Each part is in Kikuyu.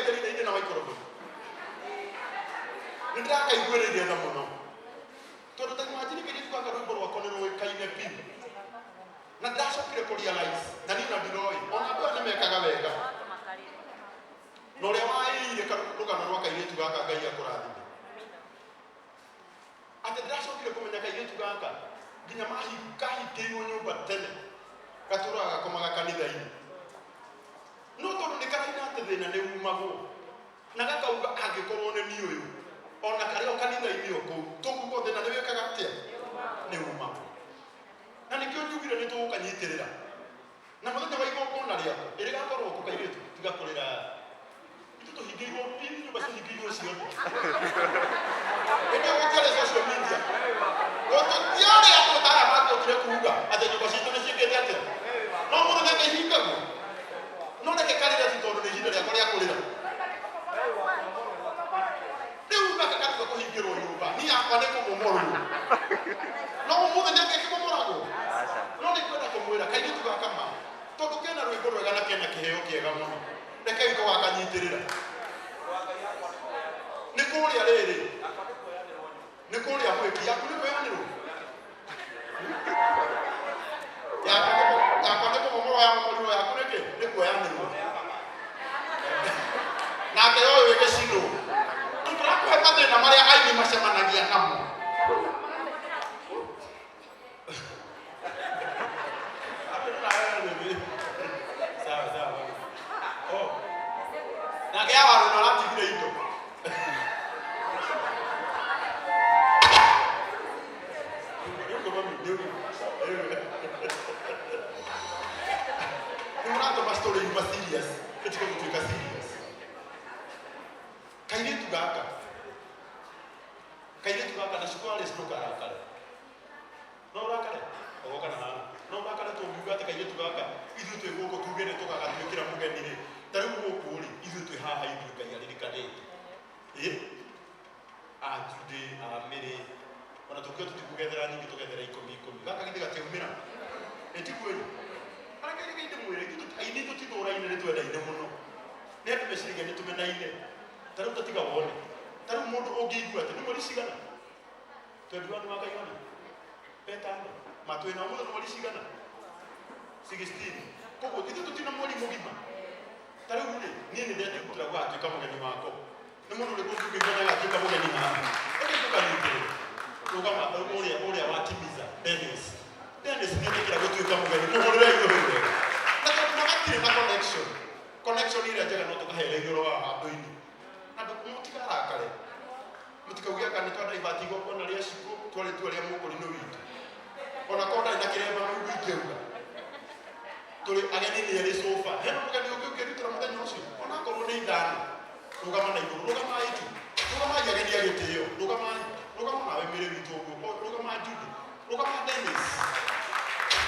Kaiterine na microphone. Nĩ ndĩrakaiguĩrĩire tha mũno. Tondũ ta imagine kairĩtu gaka rwĩmbo rwakwa nĩ rũĩkaine biũ. Na ndacokire kũ realize na niĩ ona ndiroĩ ona andũ aya nĩ mekaga wega. Na ũrĩa waĩire rũgano rwa kairĩtu gaka Ngai akũrathime. Atĩ ndĩracokire kũmenya kairĩtu gaka nginya kahingĩirwo nyũmba tene gatũraga gakomaga kanitha-inĩ. No tondũ nĩ karaina atĩ thĩna nĩ umagwo na gakauga angĩkorwo nĩ niĩ ũyũ ona karĩ o kanitha-inĩ o kũu tũkuga thĩna nĩ wĩkaga atĩa? Nĩ umagwo. Na nĩkĩo njugire nĩ tũgũkanyitĩrĩra. Na mũthenya wa igongona rĩako ĩrĩgakorwo kũ kairĩtu tiga kũrĩra. Ithuĩ tũhingĩirwo, ithuĩ nyũmba cihingĩirwo ciothe. Hĩndĩ ĩyo gũtiarĩ social media. Gũtiarĩ andũ ta aya mangĩokire kuga atĩ nyũmba citũ nĩ ciĩkĩte atĩa. No mũthenya ĩhingagwo. No reke karĩre tu tondũ nĩ ihinda rĩakwa rĩa kũrĩra. Rĩu gaka gatiga kũhingĩrwo nyũmba, niĩ yakwa nĩ kũmomorwo. No ũmũthĩ nĩ akĩmomoragwo. No nĩ kwenda kũmwĩra kairĩtu gaka ma tondũ kena rwĩmbo rwega na kena kĩheo kĩega mũno. Rekei tũgakanyitĩrĩra. Nĩ kũrĩa rĩrĩ. Nĩ kũrĩa mwĩki yaku nĩ kwĩyanĩrwo. Yakwa nĩ kũmomorwo ya momorirwo yaku nĩkĩ? Nĩ kuoyanĩrwo. Nake ũyũ wĩ gĩcinũ. Rĩu tũrakũhe mathĩna marĩa aini macemanagia namo. Sawa sawa. Oh. Nake yawa nĩ aratigire indo. Nĩ mũratũma story yuma serious ĩtige gũtuĩka serious. Kairĩtu gaka kairĩtu gaka na cukuru arĩ ndũkarakare. No ũrakare ogoka na haha. No ũrakare tũngiuga atĩ kairĩtu gaka ithuĩ twĩ gũkũ tuge nĩ tũgagatuĩkĩra mũgeni rĩ. Ta rĩu gũkũ rĩ ithuĩ twĩ haha ithuĩ Ngai aririkanĩte. Ĩ a Judy a Mary ona tũkiuga tũtikũgethera nyingĩ tũgethera ikũmi ikũmi. Gaka githĩ gatiaumĩra? Ĩ tiguo ĩ? Areke reke ndĩmwĩre ithuĩ aini tũtithũraine nĩ twendaine mũno. Nĩ andũ meciragia nĩ tũmenaine. Ta rĩu ta tiga wone. Ta rĩu mũndũ ũngĩigua atĩ nĩ mweri cigana? 21 wa kaigana? Etano. Ma twĩna ũmũthĩ nĩ mweri cigana? 16. Koguo ithuĩ tũtina mweri mũgima. Ta rĩu rĩ, niĩ nĩ ndetĩkĩra gũgatuĩka mũgeni wako. Nĩ mũndũ ũrĩkũ ũngĩigua nĩ agatuĩka mũgeni haha? Reke tũkanyitĩrĩre. Rũgama ũrĩa ũrĩa watimiza Dennis. Dennis nĩ etĩkĩra gũtuĩka mũgeni. Mũhũrĩrei rũhĩ rwega. Na tondũ magatirĩ na connection. Connection ĩrĩa njega no tũkahererio oro haha andũ-inĩ. Andũ mũtikarakare. Mũtikauge anga nĩ twa divert igongona rĩa Shiko twarĩtua rĩa mũkũrinũ witũ. Ona korwo ndarĩ na kĩremba nĩguo ingĩauga. Tũrĩ ageni nĩ erĩ so far. Hena mũgeni ũngĩ ũngĩrutĩra mũthenya ũcio? Ona akorwo nĩ ithano. Rũgama na igũrũ. Rũgamai tu. Rũgamai ageni a gĩtĩo. Rũgamai. Rũgama nawe Mĩrĩ witũ ũguo. Rũgama Judy. Rũgama Dennis.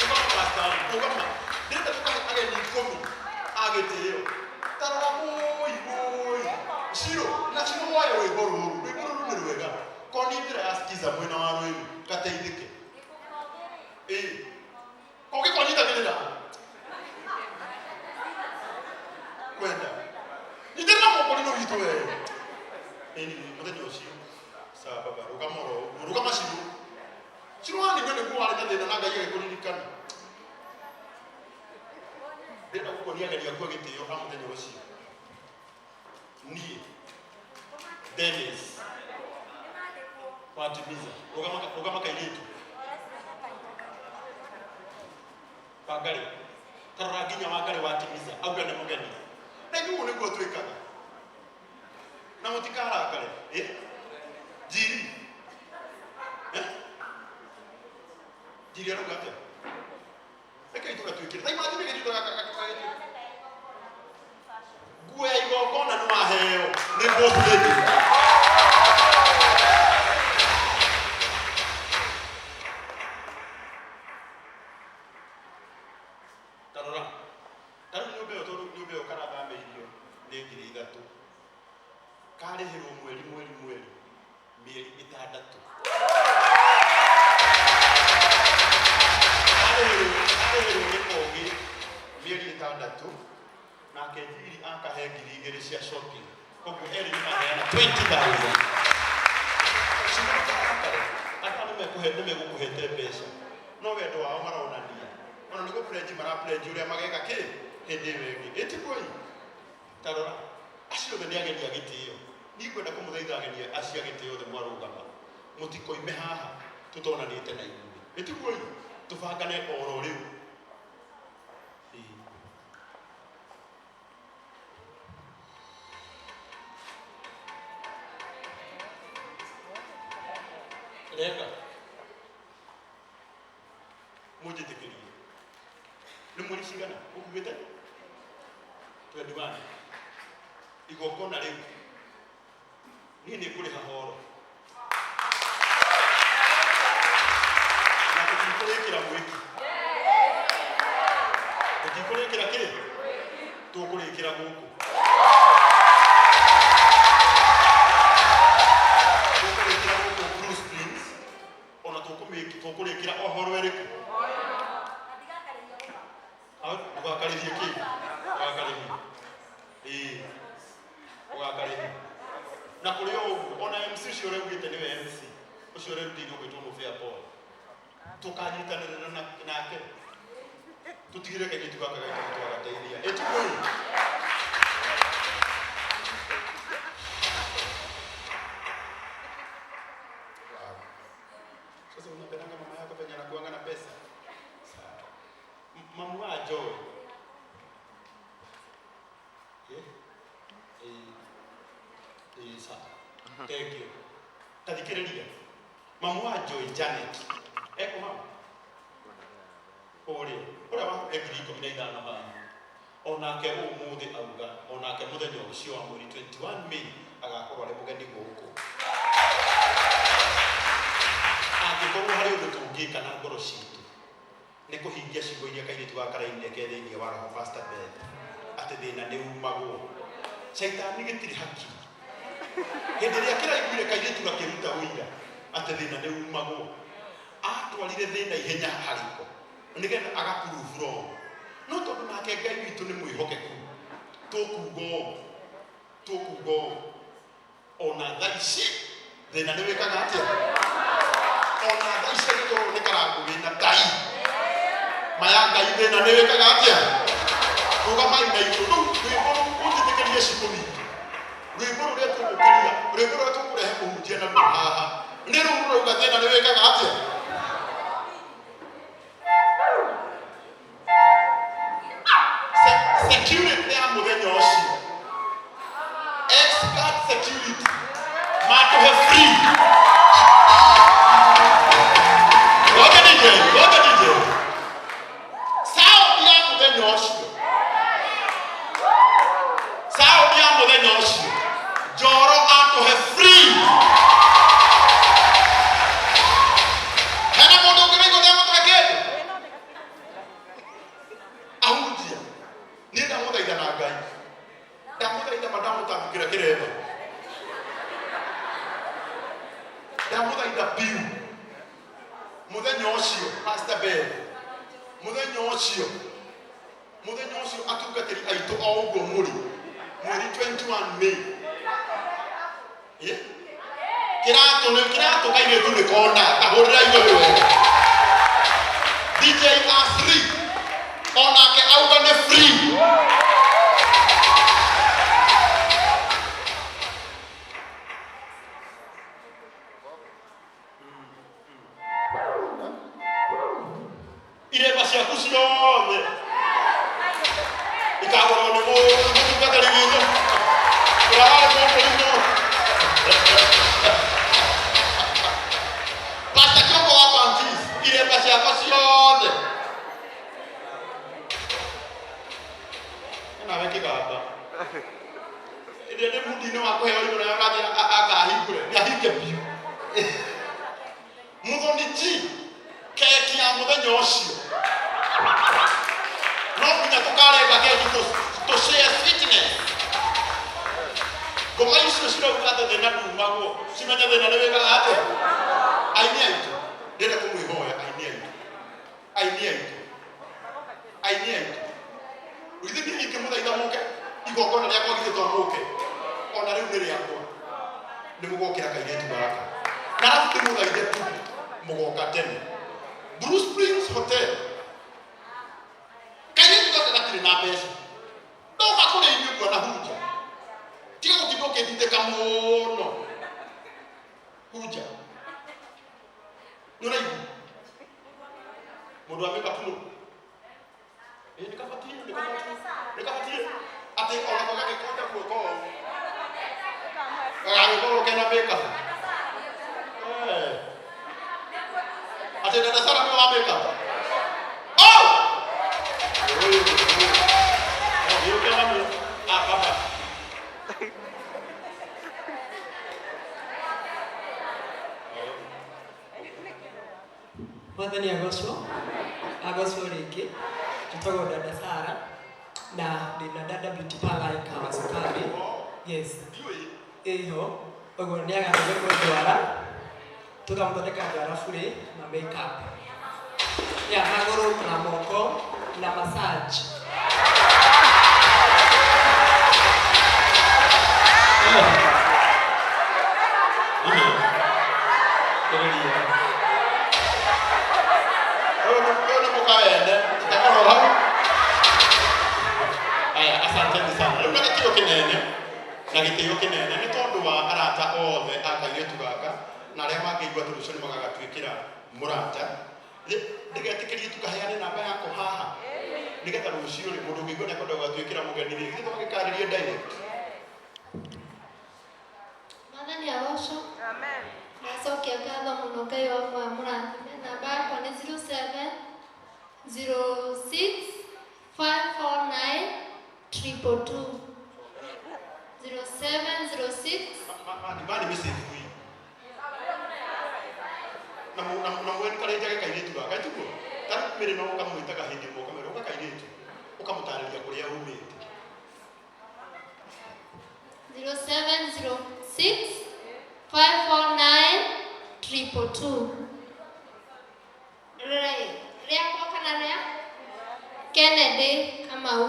Rũgama Pastor. Rũgama. Ndĩrenda tũkahe ageni ikũmi a gĩtĩo. Ta rora wũi wũi. Shiro. Na Shiro woe rwĩmbo rũrũ. Rwĩmbo rũrũ nĩ rwega. Korwo nĩ njĩra ya skiza mwena wa Rwĩru. Gateithĩke. Ĩĩ. Ũngĩkorwo nyitagĩrĩra. Kwenda. Nyitĩrĩra mũkũrinũ witũ we. Ĩni mũthenya ũcio. Sawa baba, rũgama oro ũguo. Rũgama Shiro. Shiro wanĩnyua nĩguo warĩ na thĩna na Ngai agĩkũririkana. Ndĩrenda gũkuonia ageni aku a gĩtĩo a mũthenya ũcio. Niĩ Dennis watimiza. Rũgama rũgama kairĩtu. Wangarĩ. Ta rora nginya Wangarĩ watimiza auga nĩ mũgeni. Na ithuĩ ũguo nĩguo twĩkaga. Na mũtikarakare. Ĩ? Njiri. Eh? Njiri arauga atĩa? Rekei tũgatuĩkĩre. Ta imagine gĩthiĩ nguo ya igongona nĩ waheo nĩ boss lady. Ta rora. Ta rĩu nyũmba ĩyo tondũ nyũmba ĩyo karathamĩirio nĩ 3,000. Karĩhĩrwo mweri mweri mweri mĩeri ĩtandatũ. Karĩhĩrwo karĩhĩrwo nĩ Kogĩ mĩeri ĩtandatũ. Nake Njiri akahe 2,000 cia shopping. Koguo erĩ nĩ maheana 20,000. Andũ nĩ megũkũhete mbeca. No wendo wao maronania. Ona nĩ gũpledge marapledge ũrĩa mageka kĩ hĩndĩ ĩyo ĩngĩ. Ĩtiguo ta rora acio othe nĩ ageni a gĩtĩo. Niĩ ngwenda kũmũthaitha ageni acio a gĩtĩo othe mwarũgama. Mũtikoime haha tũtonanĩte na inyuĩ. Ĩtiguo tũbangane oro rĩu. Reka mũnjĩtĩkĩrie nĩ mweri cigana ũkuĩte 21 igongona rĩu niĩ nĩ ngũrĩha horo na tũtikũrĩkĩra mwĩki tũtikũrĩkĩra kĩ tũkũrĩkĩra gũkũ tũkũrĩkĩra gũkũ Blue Springs ona tũkũrĩkĩra o horo ĩrĩkũ ũgakarĩhie kĩ ũgakarĩhie ĩĩ ũgakarĩhie na kũrĩ o ũguo ona MC ũcio ũrĩa ugĩte nĩwe MC ũcio ũrerutĩirwo gwĩtwo Mũbĩa Paul tũkanyitanĩra nake tũtigĩrĩre kairĩtu gaka gaitũ nĩ twagateithia ĩtiguo Sasa unapendanga mama yako penye anakuanga na pesa. Sawa. Mamu wa Joy. Sawa. Thank you. Tathikĩrĩria. Mamu wa Joy Janet. Eko mama. Ũrĩa. Ũrĩa wakuhe 15,000 haha. Onake ũmũthĩ auga, onake mũthenya ũcio wa mweri 21 May agakorwo arĩ mũgeni gũkũ. Angĩkorwo harĩ ũndũ tũngĩka na ngoro citũ nĩ kũhingia ciugo iria kairĩtu gaka karainire ke thĩinĩ wa roho Pastor Beth atĩ thĩna nĩ umagwo. Caitani gĩtirĩ haki. Hĩndĩ ĩrĩa kĩraiguire kairĩtu gakĩruta ũira atĩ thĩna nĩ umagwo, atwarire thĩna ihenya harĩko nĩgetha agaprove wrong. No tondũ nake Ngai witũ nĩ mwĩhokeku, tũkuga ũũ ona thaa ici thĩna nĩ wĩkaga atĩa? Ona thaa ici angĩkorwo nĩ karangũ wĩna tai maya Ngai thĩna nĩ wĩkaga atĩa? Rũgamai na igũrũ rũu rwĩmbo rũu ũnjĩtĩkĩrie ciugo witũ rwĩmbo rũrĩa tũgũkĩria rwĩmbo rũrĩa tũkũrehe mũhunjia naruo haha nĩ rũu rũrauga thĩna nĩ wĩkaga atĩa? Security ya mũthenya ũcio expert security matũhe free. Ngoja DJ, ngoja DJ. Sound ya mũthenya ũcio. Sound ya mũthenya ũcio. Njoro atũhe free. Hena mũndũ ũngĩraigua nĩ egũtũhe kĩndũ? Ahunjia. Niĩ ndamũthaitha na Ngai. Ndamũthaitha ma ndamũtambũkĩra kĩremba. Ndamũthaitha biũ. Mũthenya ũcio Pastor Ben, mũthenya ũcio atungatĩri aitũ o ũguo mũrĩ mweri 21 May. Kĩratũ nĩ kĩratũ kairĩtu nĩ kona kahũrĩra igũrũ wega. DJ R3 onake auga nĩ free. Iremba ciaku ciothe ikagũrwo nĩ mũtungatĩri witũ ũrĩa warĩ mũndũ. Pastor Kioko wa Baptist, iremba ciakwa ciothe nawe kĩgamba ĩrĩa nĩ mundi-inĩ wa kũheo igũrũ nawe ũranjĩra akahingũre nĩ ahinge biũ. Mũthoni G keki ya mũthenya ũcio no nginya tũkarenga keki tũ share sweetness. Ngoma icio cirauga atĩ thĩna ndumagwo cimenye thĩna nĩ wĩkaga atĩa? Aini aitũ ndĩrenda kũmwĩhoya aini aitũ aini aitũ aini aitũ Githĩ niĩ ingĩmũthaitha mũke igongona rĩakwa githĩ to mũke ona rĩu nĩ rĩakwa nĩ mũgokĩra kairĩtu gaka na arabu ndĩmũthaithe tu mũgoka tene Blue Springs Hotel kairĩtu gaka gatirĩ na mbeca ndoka kũrĩ inyuĩ bwana hunja tiga gũtinda ũkĩndindĩka mũno hunja nĩ ũraigua mũndũ wa makeup nũ ĩ nĩ kabatiĩ nĩ kabatiĩ nĩ kabatiĩ atĩ onako gagĩkũnja guoko ũũ gagagĩkorwo kena makeup. Eh. Atĩ dada Sara nĩwe wa makeup. Oh! Ũyũ, ũyũ. Gĩũke mami. Ah, baba. Mwathani agocwo, agocwo rĩngĩ. Njĩtagwo dada Sara na ndĩna dada beauty parlour ĩkawa cukari. Yes. Ndiũĩ. Ĩho. Ũguo nĩ agathondekwo ndwara, tũkamũthondeka ndwara burĩ na make up. Ya magũrũ na moko na massage. Ũyũ nĩ mũka wene. Tutakorwo hau. Aya, asanteni sana. Rĩu na gĩtĩo kĩnene na gĩtĩo kĩnene nĩ tondũ wa arata othe a kairĩtu gaka na arĩa mangĩigua atĩ rũciũ nĩ magagatuĩkĩra mũrata. Ndĩgetĩkĩrie tukaheane namba yako haha nĩgetha rũciũ rĩ mũndũ ũngĩigua nĩakwenda gũgatuĩkĩra mũgeni rĩ githĩ tũgagĩkarĩrie direct. Mwathani agocwo. Ndacokia ngatho mũno Ngai wakwa amũrathime. Namba yakwa nĩ 07 06 549 222 0706. Mani mĩcĩbu na na mwenkarĩnjage kairĩtu gaka tiguo ta rĩu mĩrĩ no ũkamwĩtaga hĩndĩ ĩmwe ũkamwĩra ũka kairĩtu ũkamũtarĩria kũrĩa umĩte. 0706 549 222. Rĩakwa kana rĩa Kennedy Kamau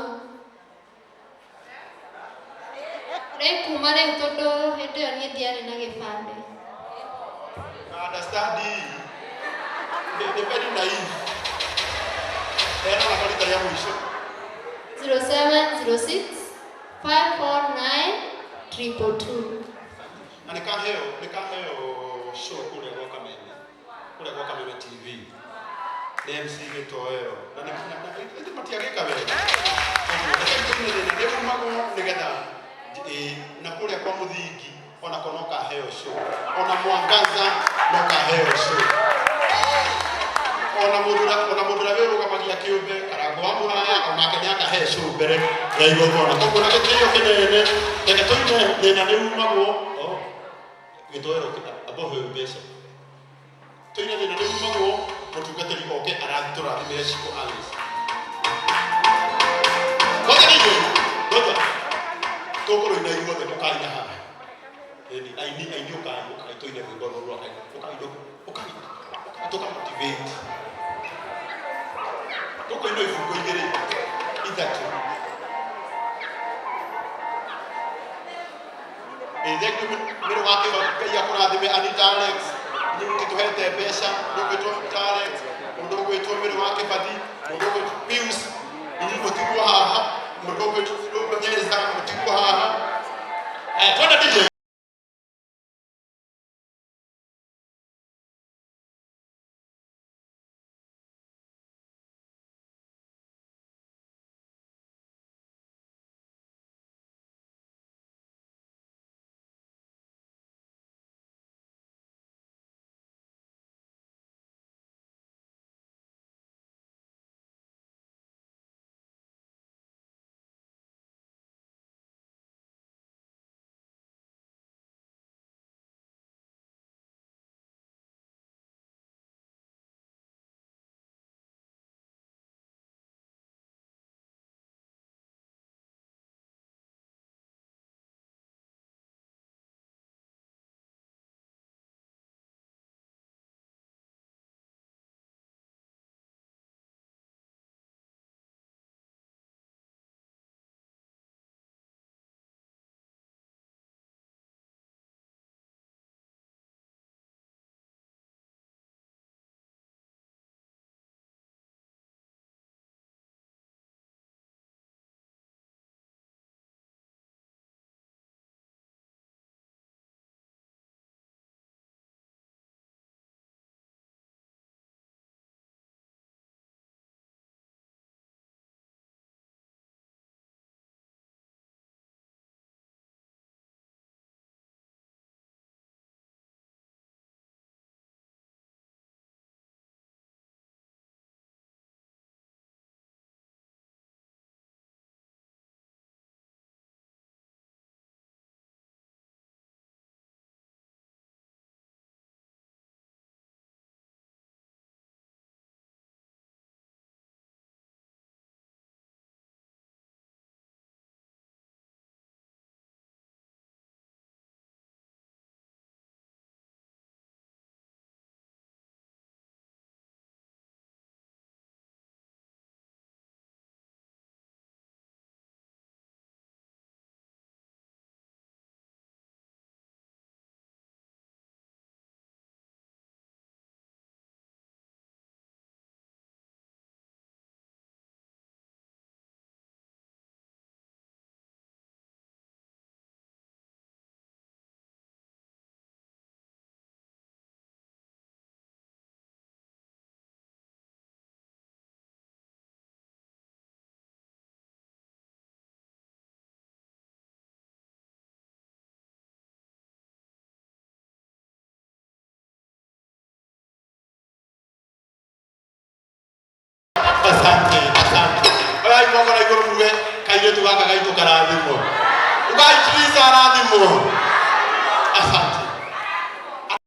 rĩ kuma rĩu tondũ hĩndĩ ĩyo niĩ ndiarĩ na gĩbandĩ. Understand nĩ very naive. Heana namba rita rĩa mũico. 0706 549 222. Na nĩ kaheo show kũrĩa gwa Kameme, kũrĩa gwa Kameme TV nĩ MC Gĩtoero na nĩ na matiagĩka wega. Koguo reke tũine thĩna nĩ umagwo nĩgetha na kũrĩa kwa mũthingi onako no kaheo show, ona Mwangaza no kaheo show, ona mũndũ ũrĩa wĩrũgamagia kĩũmbe Karango wa Mũraya onake nĩ akahe show mbere ya igongona. Koguo na gĩtĩo kĩnene reke tũine thĩna nĩ umagwo. Oh, Gĩtoero amba ũheo mbeca tũine thĩna nĩ umagwo mũtungatĩri oke aratũrathimĩre Shiko Alice. Ngoja DJ, ngoja tũkũrũina ithuothe mũkaina haha. Ĩni aini aini ũkai ũkai tũine rwĩmbo rũrũ rwa aini ũkai ũkai ũkai tũkamotivate tũkũina ibungo igĩrĩ ithatũ. Ĩ thank you mĩrũ wa kĩhoti Ngai akũrathime Anita Alex inyuĩ mũtitũhete mbeca mũndũ ũgwĩtwo Anita Alex mũndũ ũgwĩtwo mĩrũ wa kĩbathi mũndũ ũgwĩtwo Pius inyuĩ mũtigwo haha mũndũ ũgwĩtwo Nyeza mũtigwo haha. Twende DJ. Asante, asante. Oyai moko na igũrũ muge kairĩtu gaka gaitũ karathimwo. Ugai Teresa arathimwo.